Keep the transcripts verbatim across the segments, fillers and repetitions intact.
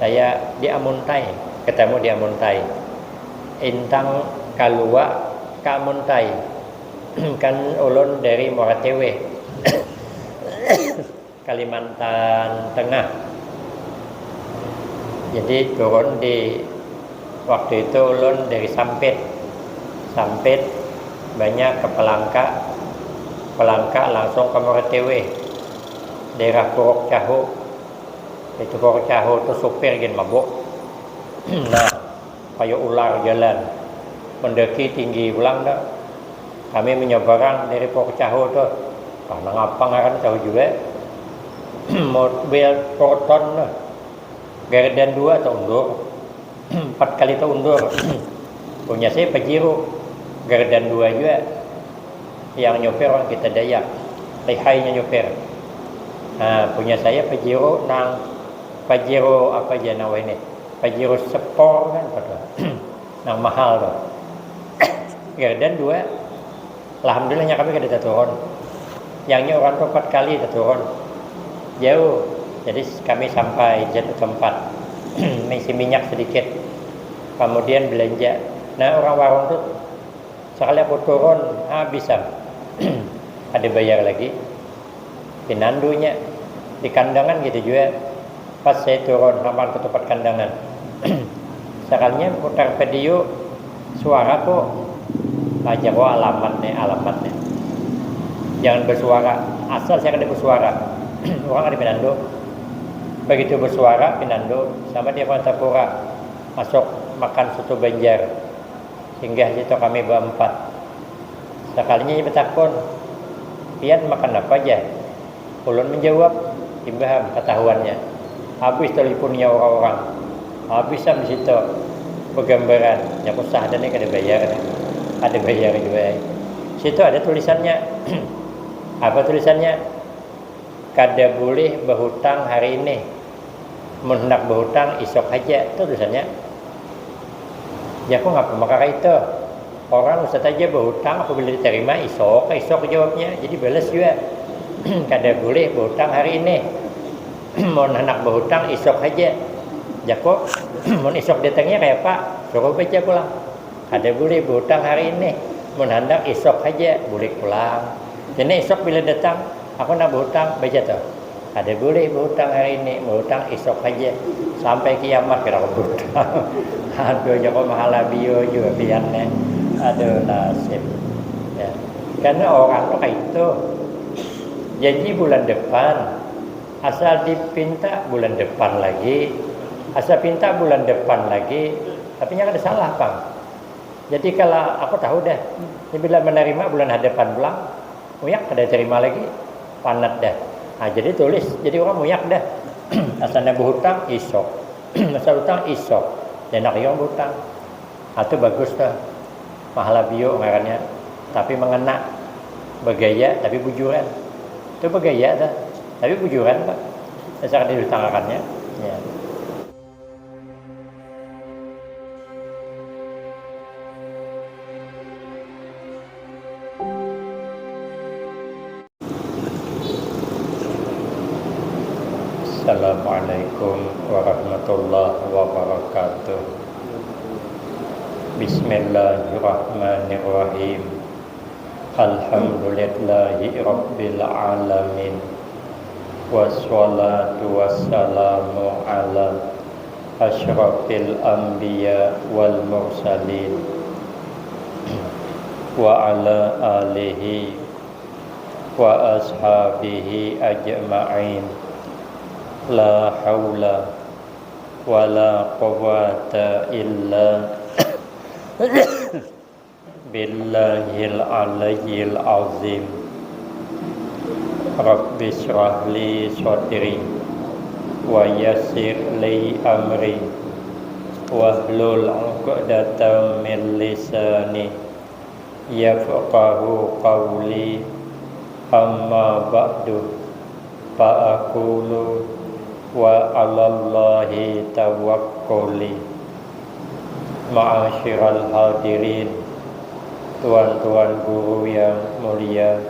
Saya di Amuntai, ketemu di Amuntai. Intang kalua ka Amuntai. Kan ulun dari Moratewe, Kalimantan Tengah. Jadi turun di, waktu itu ulun dari Sampit. Sampit banyak ke Pelangka. Pelangka langsung ke Moratewe. Daerah Puruk Cahu. Itu Puruk Cahu tu supir gin mabuk. Nah, kaya ular jalan. Mendaki tinggi pulang dah. Kami menyeberang dari Puruk Cahu tu. Karena ngapa ngaran tahu juga. Mobil Proton tu. Gardan dua tu undur. Empat kali tu undur. Punya saya Pajero. Gardan dua juga. Yang nyopir orang kita Dayak. Lihainya nyopir. Nah, punya saya Pajero nang, Pajero apa aja nah ini. Pajero Sport kan apa tu. Nang mahal tu. Gardan dua. Alhamdulillahnya kami kada turun. Yang nya orang tu empat kali turun. Jauh. Jadi kami sampai di satu tempat. Mengisi minyak sedikit. Kemudian belanja. Nah, orang warung tu, sekali aku turun, habis am. Ada bayar lagi. Pinandunya di kandangan gitu juga. Pas saya turun, sampai ke tempat kandangan. Sekalinya putar video, suara kok aja kok alamatnya, alamatnya. Jangan bersuara, asal saya kada bersuara. Orang ada pinandu. Begitu bersuara pinandu, sama dia Martapura. Masuk makan soto Banjar. Singgah situ kami berempat. Sekalinya ia bertakun, "Pian makan apa aja?" Ulun menjawab, imbah am ketahuannya. Habis teleponnya orang-orang. Habis am di situ begambaran. Yang usah ada nih kada bayar nih. Ada bayar juga. Situ ada tulisannya. Apa tulisannya? Kada boleh berhutang hari ini. Mun hendak berhutang, isok haja. Itu tulisannya. Jaku ngapa maka itu? Orang usah saja berhutang, apabila diterima, isok, isok jawabnya. Jadi balas juga. Kada boleh berhutang hari ini. Mun hendak berhutang, isok haja. Jaku, mun isok datangnya kayak apa? Suruh baca pulang. Kada boleh berhutang hari ini. Mun handak isok haja, bulik pulang. Jadi isok bila datang, aku nak berhutang, baca tuh. Kada boleh berhutang hari ini, berhutang isok haja. Sampai kiamat kira aku berhutang. Aduh, jaku mahala bio juga pian nih. Aduh, nasib. Ya. Karena orang tuh kayak itu. Janji bulan depan, asal dipinta bulan depan lagi, asal pinta bulan depan lagi, tapi yang ada salah pang. Jadi kalau aku tahu dah, ini bila menerima bulan hadapan pulang, muyak kada terima lagi, panat dah. Nah, jadi tulis, jadi orang muyak dah. Asalnya berhutang, isok. Asal hutang, isok. Enak yang berhutang. Nah, itu bagus tuh. Mahala bio ngarannya. Tapi mengena. Bergaya, tapi bujuran. Itu bergaya tuh. Tapi bujuran, Pak. Asal kada dihutangakannya. Ya. Assalamualaikum warahmatullahi wabarakatuh. Bismillahirrahmanirrahim. Alhamdulillahi rabbil alamin. Wassalatu wassalamu ala asyrafil anbiya wal mursalin wa ala alihi wa ashabihi ajma'in. La haula wa la quwwata illa billahil aliyyil azim. Rabbi shrah li sadri wa yassir li amri wahlul 'uqdatam min lisani yafqahu qawli. Amma ba'du, fa aqulu wa 'alallahi tawakkuli. Ma'asyiral hadirin, tuan-tuan guru yang mulia,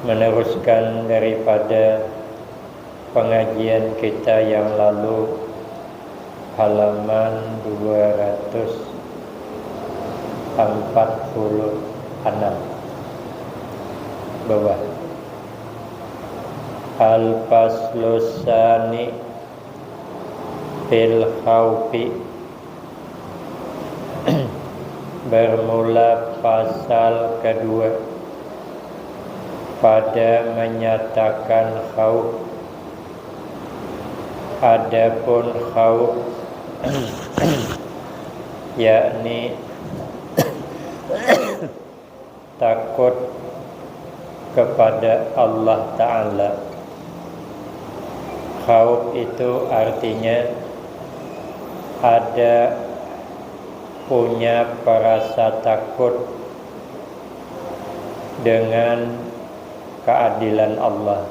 meneruskan daripada pengajian kita yang lalu, Halaman dua ratus empat puluh enam bawah. Al-Faslu Tsani fil Khaufi. Bermula pasal kedua pada menyatakan khauf. Adapun khauf yakni takut kepada Allah Ta'ala. Khauf itu artinya ada punya perasa takut dengan keadilan Allah.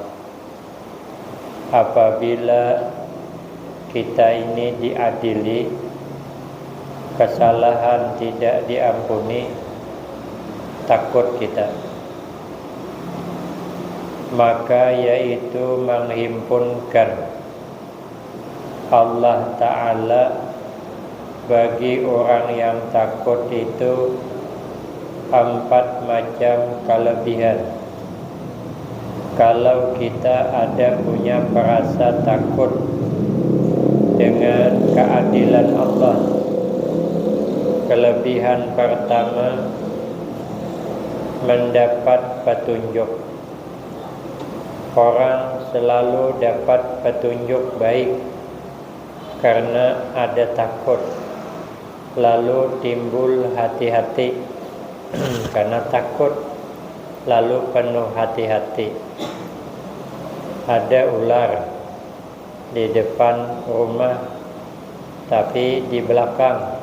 Apabila kita ini diadili, kesalahan tidak diampuni, takut kita. Maka yaitu menghimpunkan Allah Ta'ala bagi orang yang takut itu empat macam kelebihan. Kalau kita ada punya perasa takut dengan keadilan Allah, kelebihan pertama, mendapat petunjuk. Orang selalu dapat petunjuk baik karena ada takut, lalu timbul hati-hati. Karena takut, lalu penuh hati-hati. Ada ular di depan rumah, tapi di belakang,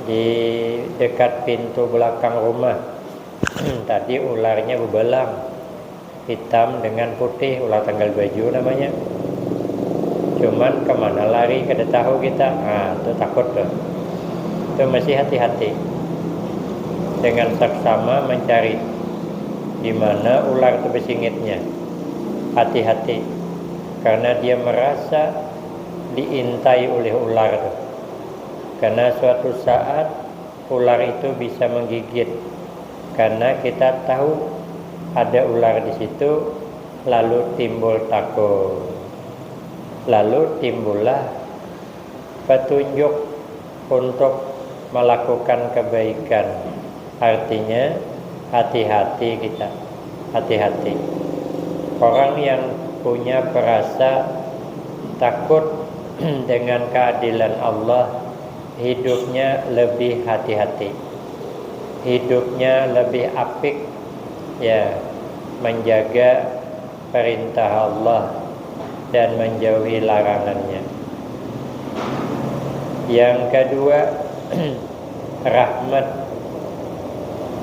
di dekat pintu belakang rumah. Tadi ularnya bebelang, hitam dengan putih, ular tanggal baju namanya. Cuman kemana lari kada tahu kita. Nah, itu takut tuh. Itu mesti hati-hati. Dengan saksama mencari di mana ular itu bersingitnya. Hati-hati. Karena dia merasa diintai oleh ular tuh. Karena suatu saat ular itu bisa menggigit. Karena kita tahu ada ular di situ, lalu timbul takut. Lalu timbullah petunjuk untuk melakukan kebaikan. Artinya, hati-hati kita. Hati-hati. Orang yang punya perasa takut dengan keadilan Allah, hidupnya lebih hati-hati. Hidupnya lebih apik, ya, menjaga perintah Allah dan menjauhi larangannya. Yang kedua, rahmat.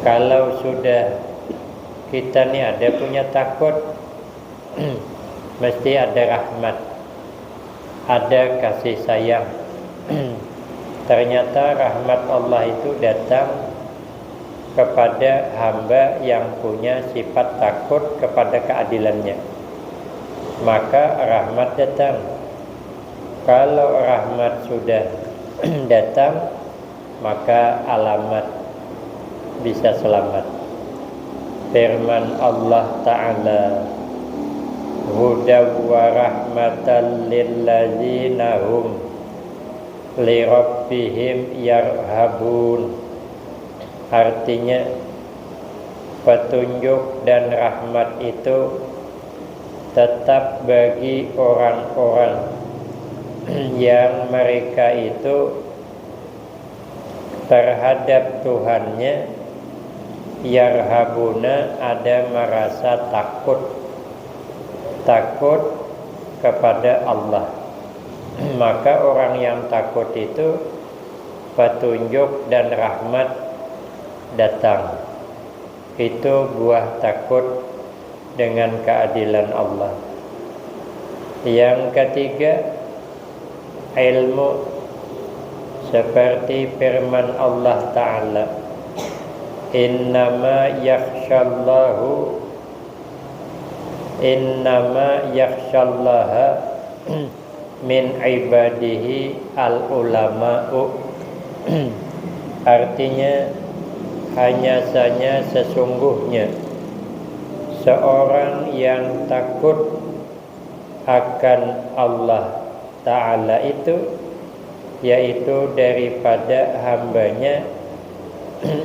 Kalau sudah kita ni ada punya takut, mesti ada rahmat, ada kasih sayang. Ternyata rahmat Allah itu datang kepada hamba yang punya sifat takut kepada keadilannya. Maka rahmat datang. Kalau rahmat sudah datang, maka alamat bisa selamat. Firman Allah Ta'ala, hudaw wa rahmatan lillazina hum li rabbihim yarhabun. Artinya, petunjuk dan rahmat itu tetap bagi orang-orang yang mereka itu terhadap Tuhannya, yarhabuna, ada merasa takut, takut kepada Allah. Maka orang yang takut itu petunjuk dan rahmat datang. Itu buah takut dengan keadilan Allah. Yang ketiga, ilmu, seperti firman Allah Ta'ala, innama yakhshallahu, innama yakhshallaha Min ibadihi al-ulama'u. Artinya, hanya saja sesungguhnya seorang yang takut akan Allah Ta'ala itu, yaitu daripada hambanya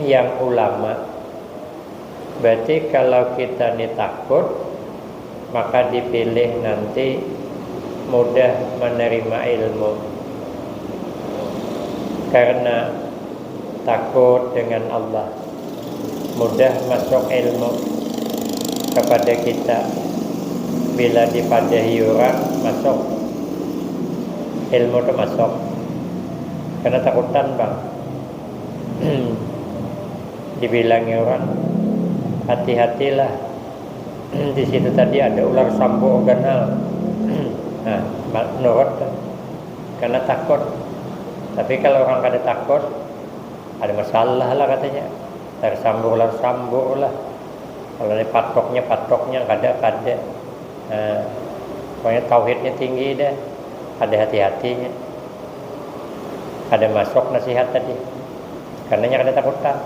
yang ulama. Berarti kalau kita ni takut, maka dipilih nanti mudah menerima ilmu. Karena takut dengan Allah, mudah masuk ilmu kepada kita. Bila dipadahi orang, masuk. Ilmu tu masuk. Karena takutan, bang. Dibilangi orang, hati-hatilah. Di situ tadi ada ular sambo ganal. Nah, ma-, nurut tu. Karena takut. Tapi kalau orang kada takut, ada masalah lah katanya. Ular sambo, ular sambo lah. Kalau ini patoknya, patoknya, kada, kada. Nah, pokoknya tauhidnya tinggi dah. Ada hati-hatinya. Ada masuk nasihat tadi. Karena nya kada takutan.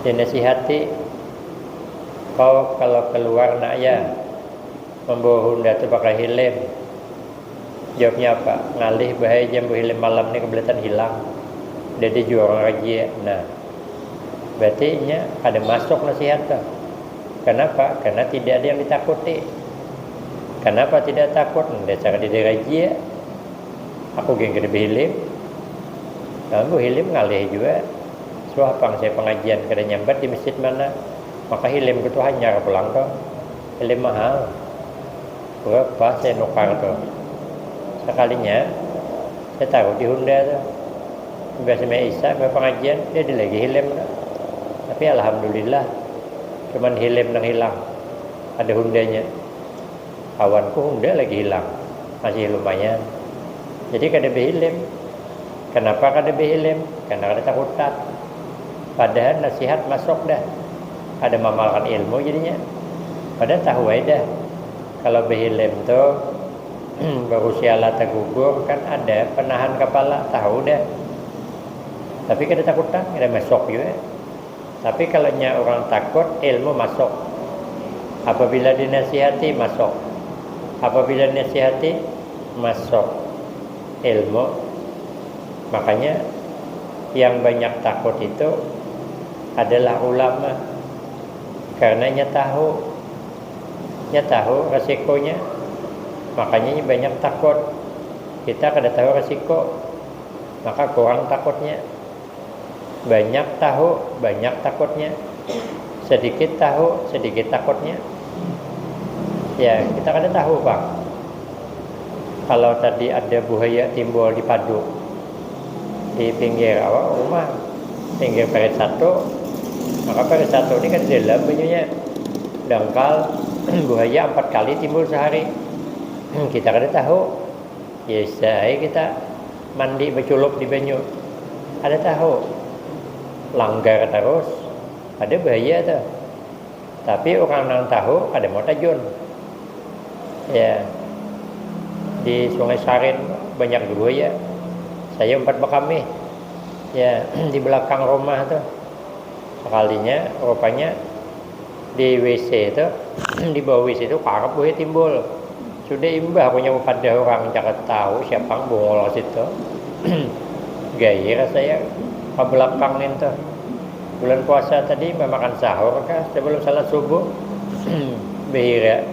Dinasihati, "Kau kalau keluar nak ya, membawa Honda tu pakai helm." Jawabnya apa? "Ngalih bahaya, jambu helm malam ni kebetulan hilang. Jadi jual orang razia." Nah, berarti nya ada masuk nasihat tu. Kenapa? Karena tidak ada yang ditakuti. Kenapa tidak takut? Dasar dia razia. Aku geng kada behelm. Lalu helm ngalih juga. Suah pang saya pengajian kada nyambat di masjid mana. Maka helm itu hanyar pulang tu. Helm mahal. Berapa saya nukar tu? Sekalinya saya taruh di Honda tu. Biasa main Isa, main pengajian, dia ada lagi helm tu. Tapi alhamdulillah, cuman helm nang hilang. Ada Hondanya. Kawanku Honda lagi hilang, masih lumayan. Jadi kada behelm. Kenapa kada behelm? Karena kada takutan. Padahal nasihat masuk dah. Kada mamalkan ilmu jadinya. Padahal tahu aja dah. Kalau behelm tu baru siala tagugur kan ada penahan kepala, tahu dah. Tapi kada takutan, kada masuk juga. Tapi kalau nya orang takut, ilmu masuk. Apabila dinasihati, masuk. Apabila dinasihati, masuk ilmu. Makanya yang banyak takut itu adalah ulama. Karena nya tahu. Nya tahu resikonya. Makanya nya banyak takut. Kita kada tahu resiko. Maka kurang takutnya. Banyak tahu, banyak takutnya. Sedikit tahu, sedikit takutnya. Ya, kita kada tahu, Bang. Kalau tadi ada buaya timbul di padu, di pinggir awak rumah, pinggir parit satu, maka parit satu ni kan dalam banyunya. Dangkal buaya empat kali timbul sehari. Kita kada tahu. Ya, saya kita mandi baculup di banyu. Ada tahu. Langgar terus, ada bahaya tu. Tapi orang nang tahu kada mau tajun. Ya. Di Sungai Sarin banyak juga ya. Saya umpat bakamih. Ya, di belakang rumah tu. Sekalinya rupanya di W C tu, di bawah W C tu karap buaya timbul. Sudah imbah punya padah orang, jangan tahu siapa yang bungul ke situ. Gairah saya ke belakang itu. Bulan puasa tadi memakan sahur kah sebelum salat subuh. Behira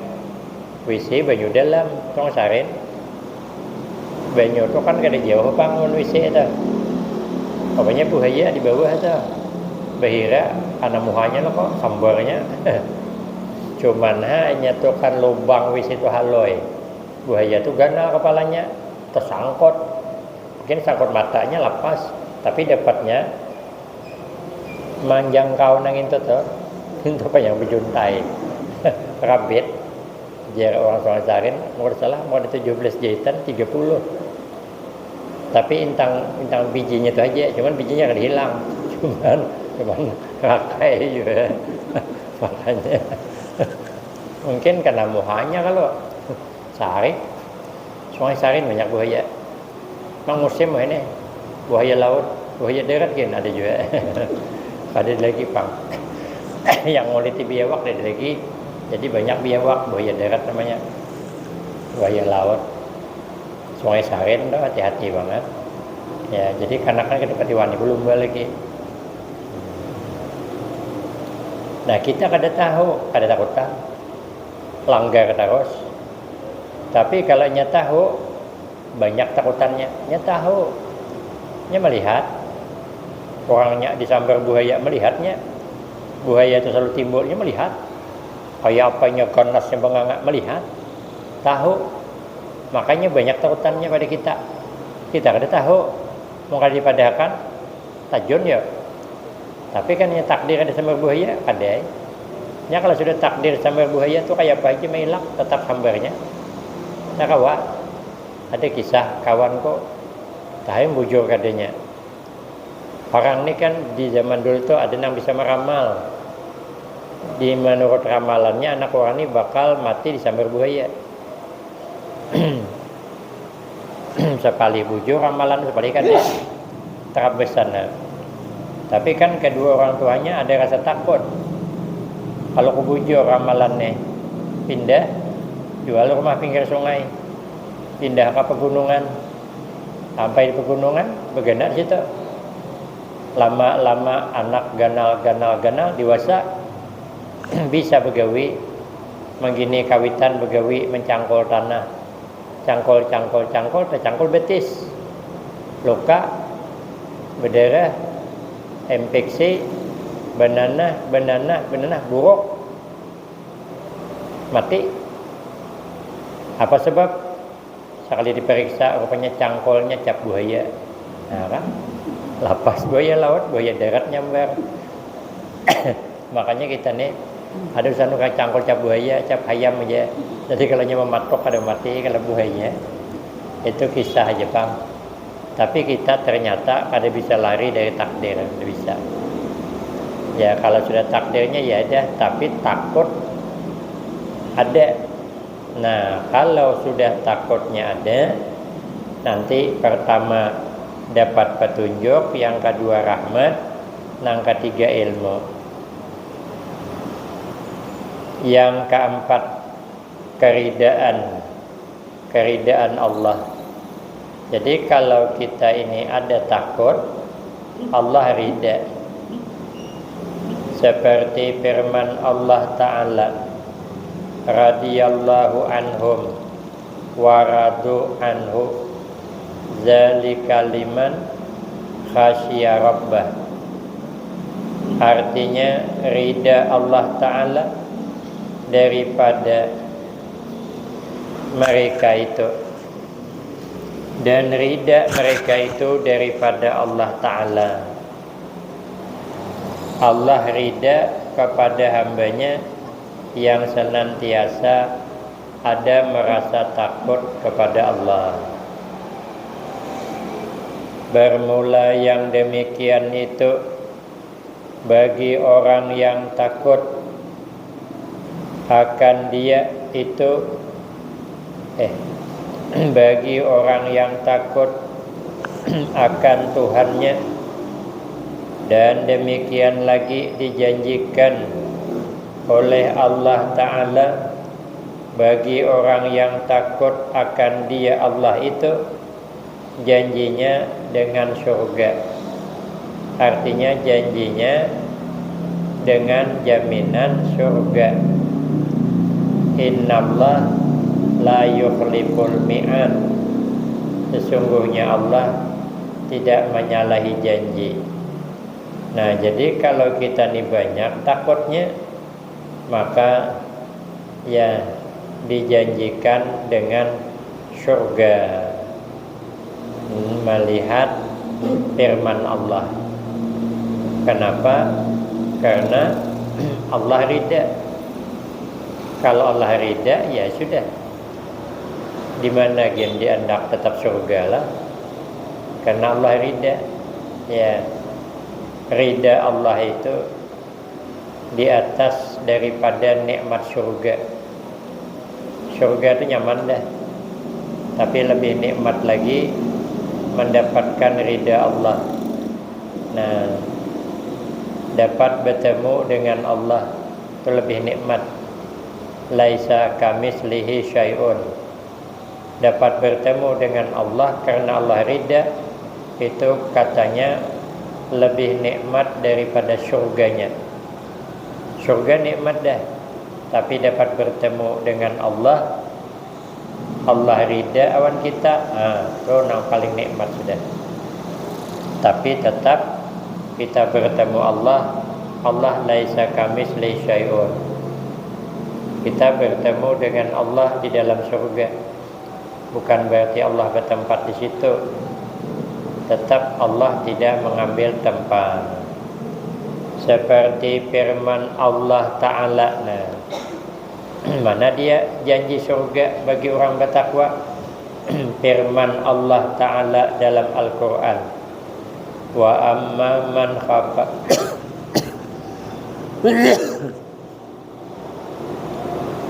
W C banyu dalam, tong sarin. Banyu tu kan kada jauh pang lawan W C tu. Pokoknya buhaya di bawah tu. Bahira kana muhanya lo kok, sambarnya. Cuman ha, inya tu kan lubang W C tu haloi. Buhaya tu ganal kepalanya, tersangkut. Mungkin sangkut matanya lapas, tapi dapatnya manjangkau nang itu tu. Itu apa yang bejuntai? Rabit. Jar orang Sungai Sarin, mun kada salah, mun ada tujuh belas jahitan, tiga puluh. Tapi intang, intang bijinya tu aja, cuman bijinya kada hilang. Cuman, cuman rakai juga. Makanya. Mungkin kena muhanya kalau sarik. Sungai Sarin banyak buaya. Mang musim ini buaya laut, buaya darat kan ada juga. Ada lagi pang. Yang nguliti biawak ada lagi. Jadi banyak biawak, buaya darat namanya. Buaya laut. Sungai Sarin tuh hati-hati banget. Ya, jadi kanakan kita pati wani belum lagi. Nah, kita kada tahu, kada takutan. Langgar terus. Tapi kalau nya tahu, banyak takutannya. Nya tahu. Nya melihat. Orangnya disambar buaya melihatnya. Buaya itu selalu timbul, nya melihat. Kayak apanya ganasnya benganga melihat. Tahu. Makanya banyak takutannya pada kita. Kita kada tahu. Mau kada dipadahakan, tajun ya. Tapi kan nya takdir ada sambar buaya, kada. Nya kalau sudah takdir sambar buaya tuh kayak apa aja mailak, tetap sambarnya. Nah, kawa. Ada kisah kawan kok, tahu bujur kadanya. Orang ni kan di zaman dulu tuh ada yang bisa meramal. Di menurut ramalannya anak orang ni bakal mati disambar buaya. Sekali bujur ramalan, sekali kada. Terabas sana. Tapi kan kedua orang tuanya ada rasa takut. Kalau kubujur ramalannya, pindah, jual rumah pinggir sungai, pindah ke pegunungan. Sampai di pegunungan, begana di situ. Lama-lama anak ganal, ganal, ganal, dewasa, bisa begawi, mangkini kawitan begawi mencangkul tanah. Cangkul, cangkul, cangkul, tercangkul betis. Luka, berdarah, infeksi, benanah, benanah, benanah, buruk. Mati. Apa sebab? Sekali diperiksa, rupanya cangkulnya cap buaya. Nah, kan? Lapas buaya laut, buaya darat nyambar. Makanya kita nih, ada sana kayak cangkul cap buaya, cap hayam aja. Jadi kalau nya mematuk kada mati, kalau buaya. Itu kisah aja, Bang. Tapi kita ternyata kada bisa lari dari takdir, kada bisa. Ya, kalau sudah takdirnya ya ada, tapi takut ada. Nah, kalau sudah takutnya ada, nanti pertama dapat petunjuk, yang kedua rahmat, yang ketiga ilmu. Yang keempat, keridaan, keridaan Allah. Jadi kalau kita ini ada takut, Allah rida. Seperti firman Allah Ta'ala, radhiyallahu anhum wa radu anhu, zalika liman khasyiya rabbah. Artinya, rida Allah Ta'ala daripada mereka itu, dan rida mereka itu daripada Allah Ta'ala. Allah rida kepada hambanya yang senantiasa ada merasa takut kepada Allah. Bermula yang demikian itu bagi orang yang takut akan dia itu, eh, bagi orang yang takut akan Tuhannya, dan demikian lagi dijanjikan oleh Allah Ta'ala bagi orang yang takut akan dia Allah itu, janjinya dengan surga. Artinya janjinya dengan jaminan surga. Innallah la yukhliful mi'ad. Sesungguhnya Allah tidak menyalahi janji. Nah, jadi kalau kita ni banyak takutnya, maka ya dijanjikan dengan surga. Hmm, melihat firman Allah. Kenapa? Karena Allah rida. Kalau Allah rida, ya sudah. Di mana gin diandak tetap surga lah. Karena Allah rida. Ya. Rida Allah itu di atas daripada nikmat surga. Surga itu nyaman dah. Tapi lebih nikmat lagi mendapatkan ridha Allah. Nah, dapat bertemu dengan Allah itu lebih nikmat. Laisa kamislihi syai'un. Dapat bertemu dengan Allah karena Allah ridha, itu katanya lebih nikmat daripada surganya. Surga nikmat dah, tapi dapat bertemu dengan Allah, Allah ridha awan kita, nah, itu nang paling nikmat sudah. Tapi tetap kita bertemu Allah, Allah laisa kamislihi syai'un. Kita bertemu dengan Allah di dalam surga. Bukan berarti Allah bertempat di situ. Tetap Allah tidak mengambil tempat. Seperti firman Allah Ta'ala. Nah, mana dia janji surga bagi orang bertakwa? Firman Allah Ta'ala dalam Al-Quran, wa amma man khafa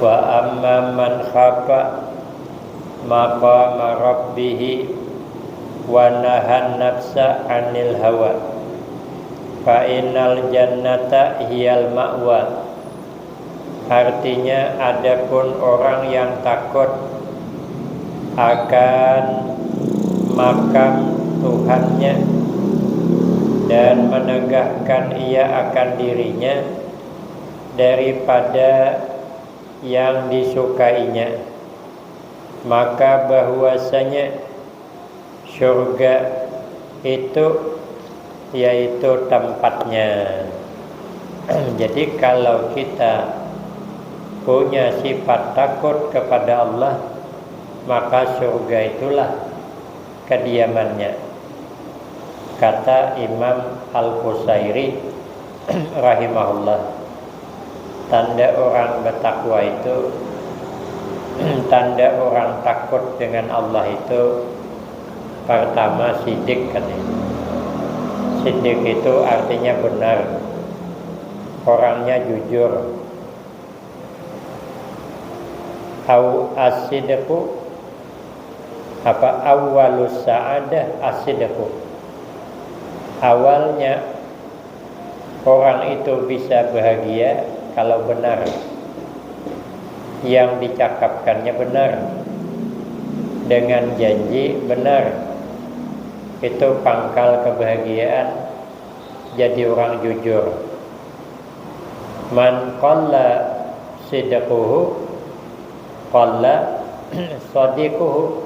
wa amma man khafa maqama rabbihi wa nahan nafsa anil hawa fa innal jannata hiyal ma'wa. Artinya, adapun orang yang takut akan makam Tuhannya dan menegahkan ia akan dirinya daripada yang disukainya, maka bahwasanya surga itu yaitu tempatnya. Jadi, kalau kita punya sifat takut kepada Allah, maka surga itulah kediamannya, kata Imam Al-Qusairi rahimahullah. Tanda orang bertakwa itu, tanda orang takut dengan Allah itu, pertama, sidik, katanya. Sidik itu artinya benar, orangnya jujur. Au asidku, apa, awalus sa'adah asidku. Awalnya orang itu bisa bahagia kalau benar. Yang dicakapkannya benar, dengan janji benar. Itu pangkal kebahagiaan, jadi orang jujur. Man qalla sidquhu qalla sadiquhu.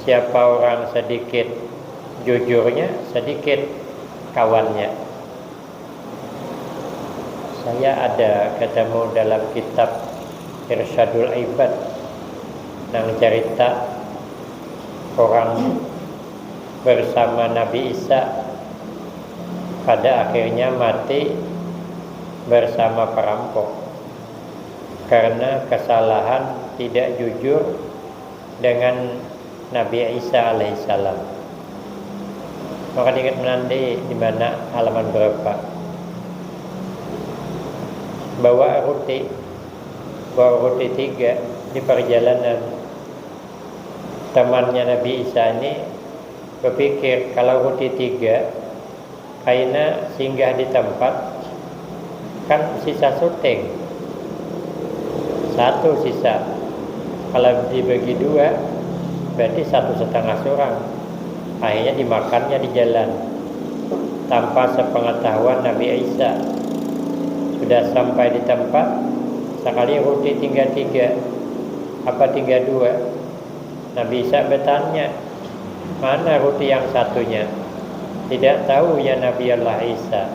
Siapa orang sedikit jujurnya, sedikit kawannya. Saya ada ketemu dalam kitab Irsyadul Ibad nang cerita orang bersama Nabi Isa, pada akhirnya mati bersama perampok karena kesalahan tidak jujur dengan Nabi Isa alaihissalam. Maka diingat menandi di mana halaman berapa. Bawa roti, bawa roti tiga di perjalanan. Temannya Nabi Isa ini berpikir, kalau roti tiga, kaina singgah di tempat, kan sisa suting. Satu sisa. Kalau dibagi dua, berarti satu setengah surang. Akhirnya dimakannya di jalan. Tanpa sepengetahuan Nabi Isa. Sudah sampai di tempat, sekali roti tinggal tiga. Apa tinggal dua? Nabi Isa bertanya, mana roti yang satunya? Tidak tahu ya Nabi Allah Isa.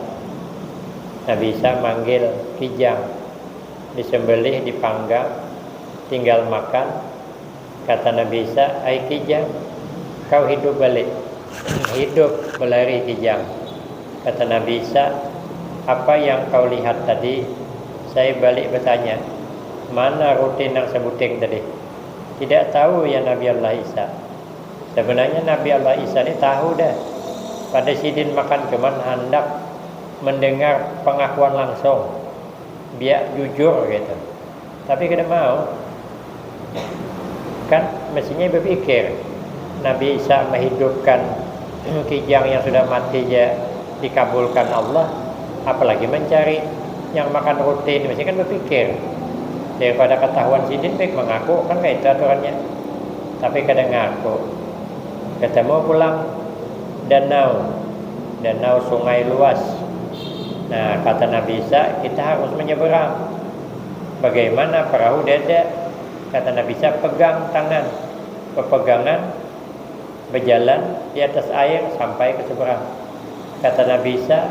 Nabi Isa manggil kijang, disembelih, dipanggang, tinggal makan. Kata Nabi Isa, ai kijang, kau hidup balik. Hidup belari kijang. Kata Nabi Isa, apa yang kau lihat tadi? Saya balik bertanya, mana roti nang sebuting tadi? Tidak tahu ya Nabi Allah Isa. Sebenarnya Nabi Allah Isa ni tahu dah. Pada sidin makan cuman handak mendengar pengakuan langsung. Biar jujur gitu. Tapi kada mau. Kan mestinya berpikir, Nabi Isa menghidupkan kijang yang sudah mati ja dikabulkan Allah, apalagi mencari yang makan roti ini, mesti kan berpikir. Daripada ketahuan sidin, baik mengaku, kan kayak itu aturannya. Tapi kada ngaku. Ketemu pulang danau, danau sungai luas. Nah, kata Nabi Isa, kita harus menyeberang. Bagaimana perahu dada? Kata Nabi Isa, pegang tangan. Pepegangan, berjalan di atas air sampai ke seberang. Kata Nabi Isa,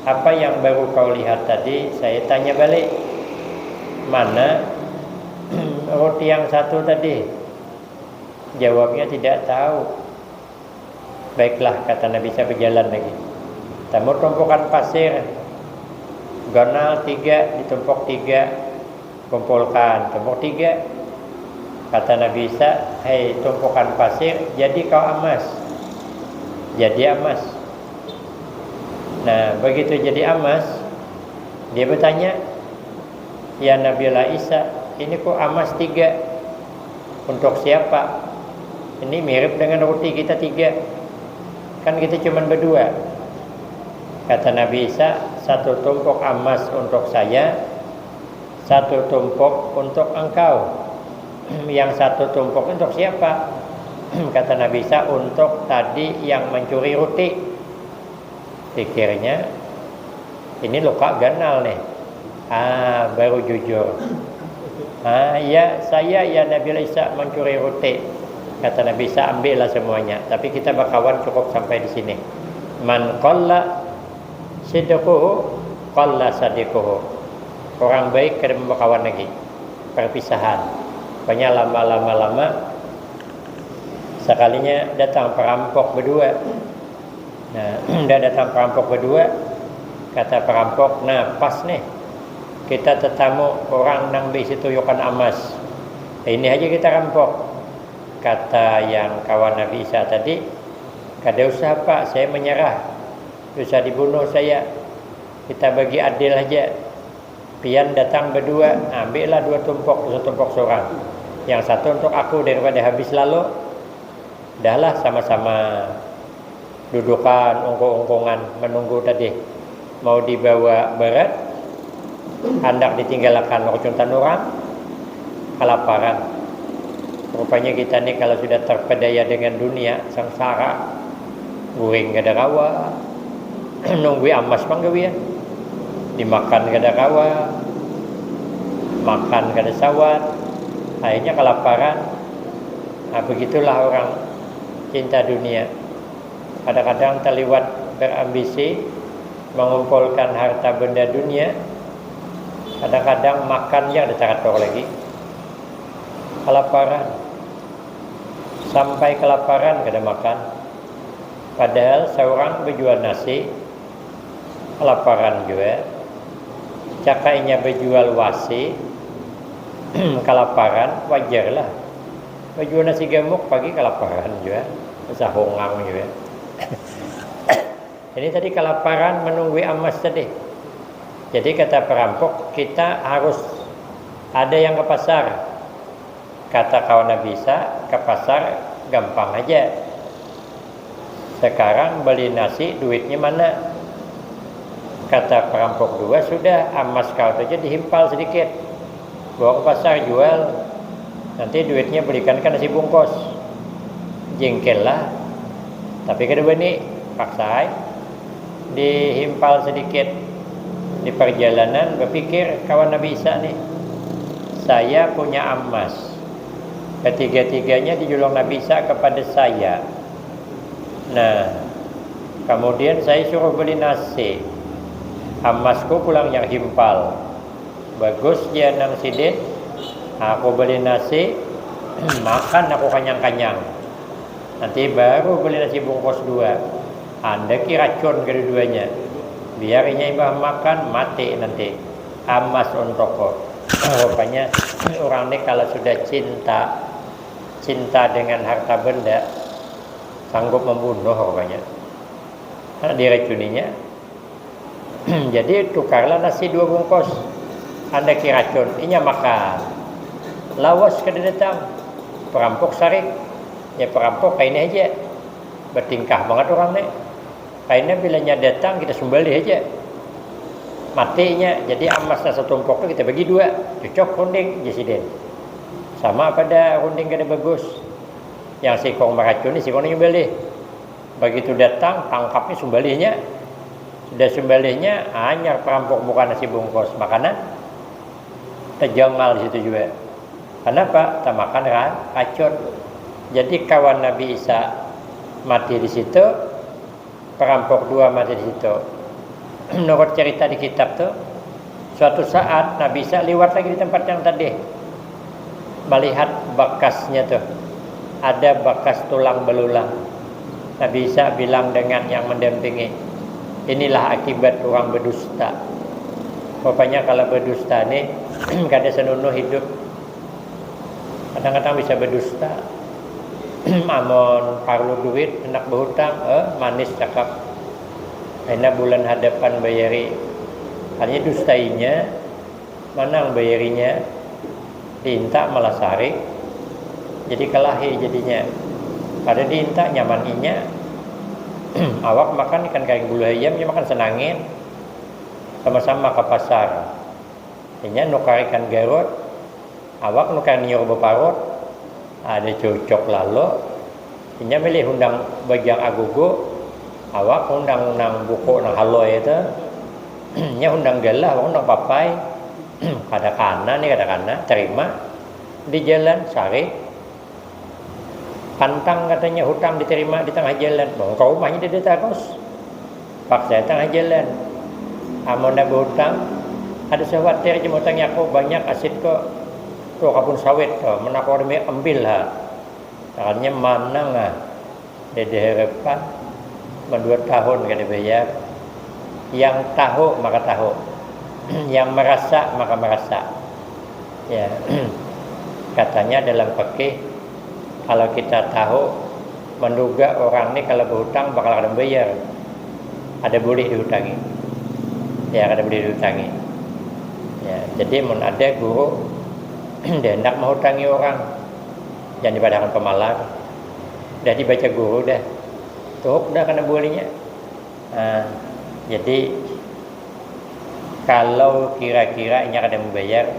apa yang baru kau lihat tadi, saya tanya balik. Mana roti yang satu tadi? Jawabnya tidak tahu. Baiklah, kata Nabi Isa, berjalan lagi. Temu tumpukan pasir, ganal tiga, ditumpuk tiga, kumpulkan, tumpuk tiga. Kata Nabi Isa, hei tumpukan pasir, jadi kau amas. Jadi amas. Nah, begitu jadi amas, dia bertanya, ya Nabiullah Isa, ini kok amas tiga? Untuk siapa? Ini mirip dengan roti kita tiga. Kan kita cuma berdua. Kata Nabi Isa, satu tumpuk amas untuk saya, satu tumpuk untuk engkau. Yang satu tumpuk untuk siapa? Kata Nabi Isa, untuk tadi yang mencuri roti. Pikirnya, ini luka ganal nih. Ah, baru jujur. Ah, ya, saya ya Nabi Isa mencuri roti. Kata Nabi Isa, ambillah semuanya. Tapi kita berkawan cukup sampai di sini. Man qalla sidquhu, qalla sadiquhu. Orang baik kada mau berkawan lagi. Perpisahan. Pokoknya lama-lama lama, sekalinya datang perampok berdua. Nah, dah datang perampok kedua, kata perampok, nah pas nih, kita tetamu orang nang beisi tuyukan amas. Ini aja kita rampok. Kata yang kawan Nabi Isa tadi, kada usah Pak, saya menyerah. Susah dibunuh saya. Kita bagi adil aja. Pian datang berdua, ambillah dua tumpok, satumpok seorang. Yang satu untuk aku daripada habis lalu. Dahlah sama-sama dudukan ungkung-ungkungan menunggu tadi. Mau dibawa berat, handak ditinggalakan rucun tanurang, kalaparan. Rupanya kita ni kalau sudah terpedaya dengan dunia, sengsara, guring kada kawa, nunggui amas panggawian, dimakan kada kawa, makan kada sawat, akhirnya kalaparan. Nah, begitulah orang cinta dunia. Kadang-kadang terliwat berambisi mengumpulkan harta benda dunia, kadang-kadang makan yang ada taratur lagi. Kelaparan. Sampai kelaparan kada makan. Padahal seorang berjual nasi, kelaparan juga. Cakainya berjual wasi, kelaparan, wajar lah. Berjual nasi gemuk pagi kelaparan juga, sahungang juga. Ini tadi kelaparan menunggui amas tadi. Jadi kata perampok, kita harus ada yang ke pasar. Kata kawan Nabi Isa, ke pasar gampang aja. Sekarang beli nasi, duitnya mana? Kata perampok dua, sudah, amas kau tu aja dihimpal sedikit. Bawa ke pasar, jual. Nanti duitnya belikan ke nasi bungkus. Jengkel lah. Tapi kada bani, paksa ai. Dihimpal sedikit. Di perjalanan berpikir kawan Nabi Isa nih, saya punya amas. Ketiga-tiganya dijulung Nabi Isa kepada saya. Nah, kemudian saya suruh beli nasi. Amasku pulang yang himpal. Bagus ja nang sidin. Aku beli nasi, makan aku kanyang-kanyang. Nanti baru beli nasi bungkus dua. Andaki racun kedua-duanya. Biar inya imbah makan, mati nanti. Amas untukku. Rupanya orang ni kalau sudah cinta, cinta dengan harta benda, sanggup membunuh rupanya. Karena diracuninya. Jadi tukarlah nasi dua bungkus. Andaki racun, inya makan. Lawas kada datang. Perampok sarik, ya perampok kaini aja, bertingkah banget orang nih. Kaina bilanya datang kita sumbalih aja. Matinya, jadi amasnya satumpok tu kita bagi dua, cucok runding, jar sidin. Sama pada runding kada bagus. Yang sikung maracuni, sikung nyumbalih. Begitu datang, tangkapnya sumbalihnya. Sudah sumbalihnya, anyar perampok buka nasi bungkus makanan. Terjengkal di situ juga. Kenapa? Tamakan ra-, racun. Jadi kawan Nabi Isa mati di situ, perampok dua mati di situ. Menurut cerita di kitab tu, suatu saat Nabi Isa liwat lagi di tempat yang tadi, melihat bekasnya tu, ada bekas tulang belulang. Nabi Isa bilang dengan yang mendampingi, "Inilah akibat orang berdusta." Rupanya kalau berdusta ni kada senunuh hidup. Kadang-kadang bisa berdusta. Amun parlu duit, hendak berhutang, eh, manis cakap. Akhirnya bulan hadapan bayari. Hanya dustainya, manang bayarinya, diinta malah sarik. Jadi kalahi jadinya. Kada diinta nyaman inya. Awak makan ikan kering bulu ayam, inya makan senangit. Sama-sama ke pasar. Inya nukar ikan garut, awak nukar niur beparut, ada cucuk lalu. Inya milih hundang bajang agugu, awak hundang nang buku nang haloi itu. Inya hundang galah, awak hundang papai. Kada kana ni, kada kana, terima. Di jalan, sarik. Pantang katanya hutang diterima di tengah jalan. Bang, ke rumahnya dia terus. Paksa tengah jalan. Amun dah berhutang, ada sewatir je hutangnya aku banyak asit kok. Tuh kabun sawit tuh, menaku ada ambil ha. Tangannya manang ah. Dede harapan, dua tahun kada bayar. Yang tahu maka tahu. Yang merasa maka merasa. Ya. Katanya dalam fikih, kalau kita tahu, menduga orang ni kalau berhutang bakal kada membayar, ada boleh dihutangi. Ya, kada boleh dihutangi. Ya, jadi mun ada guru dia hendak menghutangi orang, jangan dipadahakan pemalar. Dah dibaca guru dah, tuhuk dah kena bulinya. Nah, jadi kalau kira-kira inya kada membayar,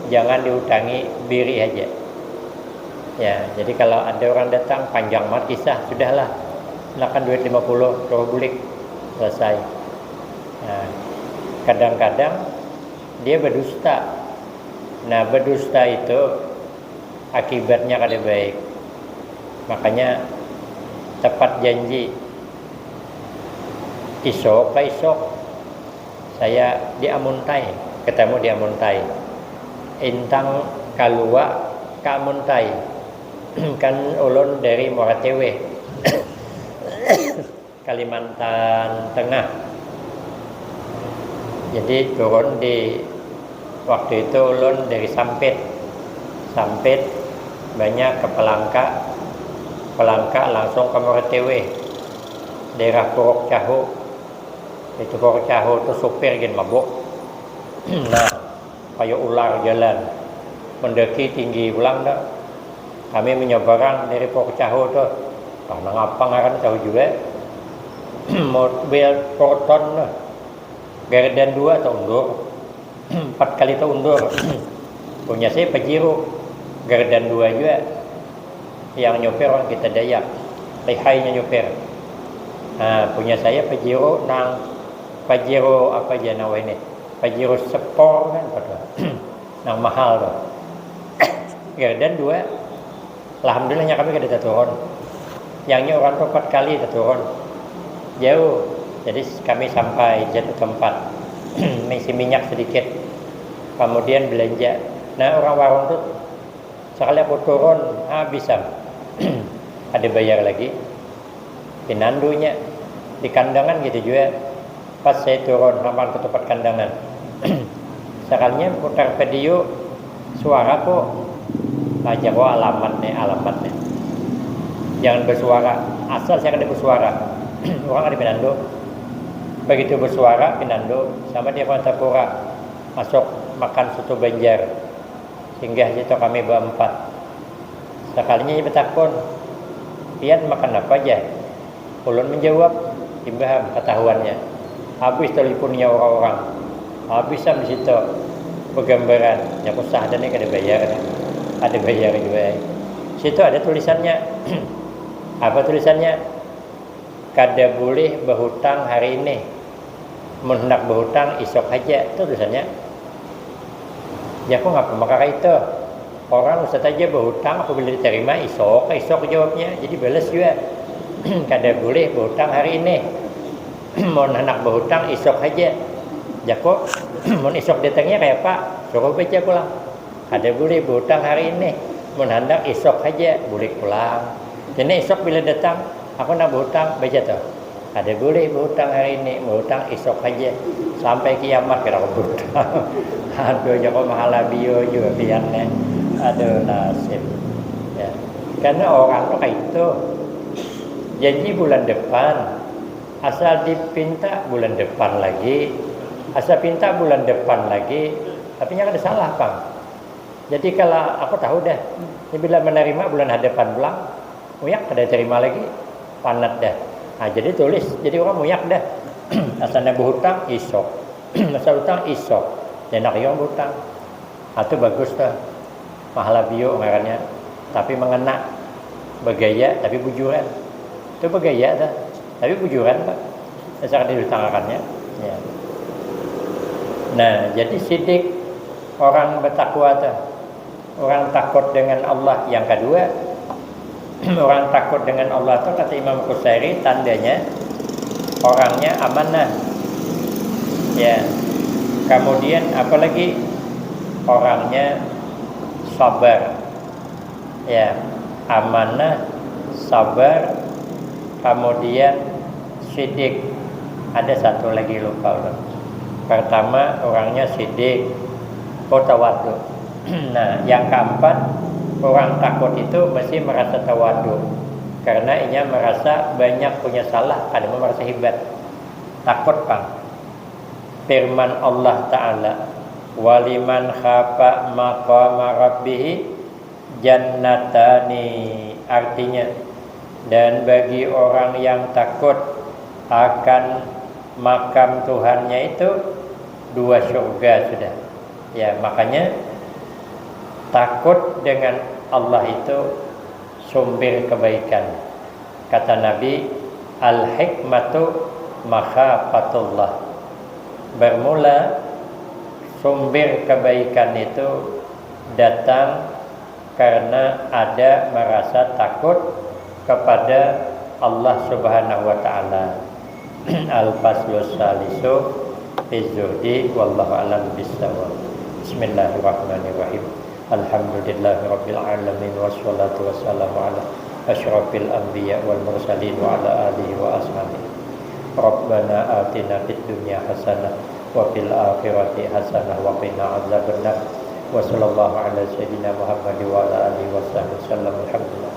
jangan dihutangi, biri aja. Ya, jadi kalau ada orang datang, panjang banget kisah, sudahlah, silakan duit lima puluh, suruh bulik, selesai. Nah, kadang-kadang dia berdusta. Nah, berdusta itu akibatnya kada baik. Makanya tepat janji, isok ka isok saya di Amuntai, ketemu di Amuntai. Intang kalua ka Amuntai. Kan ulun dari Muara Tewe, Kalimantan Tengah. Jadi turun di, waktu itu ulun dari Sampit. Sampit banyak ke Pelangka. Pelangka langsung ke Muara Tewe. Daerah Puruk Cahu. Itu Puruk Cahu tu supir gin mabuk. Nah, kaya ular jalan. Mendaki tinggi pulang dah. Kami menyeberang dari Puruk Cahu tu. Tah, nang apa ngaran tahu juga. Mobil Proton tu. Gardan dua tu undur. Empat kali tu undur. Punya saya Pajero. Gardan dua juga. Yang nyopir orang kita Dayak. Lihainya nyopir. Nah, punya saya Pajero nang, Pajero apa aja nah ini. Pajero Sport kan apa tu. Nang mahal tu. Gardan dua. Alhamdulillahnya kami kada taturun. Yangnya orang tu empat kali taturun. Jauh. Jadi kami sampai di satu tempat. Mengisi minyak sedikit. Kemudian belanja. Nah, orang warung tu, sekali aku turun, habis am. Ada bayar lagi. Pinandunya. Di kandangan gitu juga. Pas saya turun, sampai ke tempat kandangan. Sekalinya putar video, suara kok. Aja kok alamat nih, alamat nih. Jangan bersuara, asal saya kada bersuara. Orang ada pinandu. Begitu bersuara, pinandu, sama dia Martapura. Masuk makan soto Banjar. Singgah situ kami berempat. Sakalinya ia batakun, "Pian makan apa ja?" Ulun manjawab, imbah am katahuannya. Habis talipunnya urang-urang. Habis am di situ bagambaran. Nya kusah dah nih, kada bayar nih. Kada bayar jua ai. Situ ada tulisannya. Apa tulisannya? "Kada bulih bahutang hari ini. Mun handak bahutang, isuk haja." Itu tulisannya. Jaku, "Ngapa maka kaitu? Orang ustad haja bahutang, apabila ditarima, isuk, isuk jawabnya." Jadi balas jua. "Kada bulih bahutang hari ini. Mun handak bahutang, isuk haja." Jaku, "Mun isuk datangnya kayapa? Suruh baca pulang." "Kada bulih bahutang hari ini. Mun handak isuk haja, bulik pulang. Kena isuk bila datang, aku handak bahutang, baca tuh. Kada bulih bahutang hari ini, bahutang isuk haja. Sampai kiamat kada aku bahutang." Aduh, jaku, "Mahala bio jua pian nih." Aduh, nasib. Ya. Karena orang tuh kaitu. Janji bulan depan, asal dipinta bulan depan lagi, asal pinta bulan depan lagi, tapi nya kada salah pang. Jadi kalau aku tahu dah, ini bila menerima bulan hadapan pulang, muyak kada terima lagi, panat dah. Nah, jadi tulis, jadi orang muyak dah. Asalnya berhutang, isuk. Asal hutang, isuk. Jangan orang berhutang. Nah, itu bagus tuh. Mahala bio ngarannya. Tapi mengena. Bagaya, tapi bujuran. Itu bagaya tuh. Tapi bujuran, Pak. Asal dihutangakannya. Ya. Nah, jadi sidik orang bertakwa tuh. Orang takut dengan Allah. Yang kedua, orang takut dengan Allah tuh, kata Imam Qusairi, tandanya orangnya amanah. Ya. Kemudian apalagi, orangnya sabar. Ya, amanah, sabar, kemudian sidik. Ada satu lagi, lupa ulun. Pertama, orangnya sidik. Oh, tawadu. Nah, yang keempat, orang takut itu mesti merasa tawadu. Karena inya merasa banyak punya salah, kada mau merasa hebat. Takut pang. Firman Allah Ta'ala, "Waliman khafa maqama rabbihi jannatani." Artinya, dan bagi orang yang takut akan makam Tuhannya itu, dua surga sudah. Ya, makanya takut dengan Allah itu sumber kebaikan. Kata Nabi, "Al-hikmatu makhafatullah." Bermula sumber kebaikan itu datang karena ada merasa takut kepada Allah Subhanahu wa Ta'ala. Al-Faslus Salisu fi Zuhdi, wallahu a'lam bissawab. Bismillahirrahmanirrahim. Alhamdulillahirabbil alamin, wassalatu wassalamu ala asyrafil anbiya wal mursalin wa ala alihi wa ashabihi. Rabbana atina fid dunya hasanah wa fil akhirati hasanah wa qina azabannar. Wa sallallahu ala sayyidina Muhammad wa ala alihi wa sahbihi wasallam. Alhamdulillah.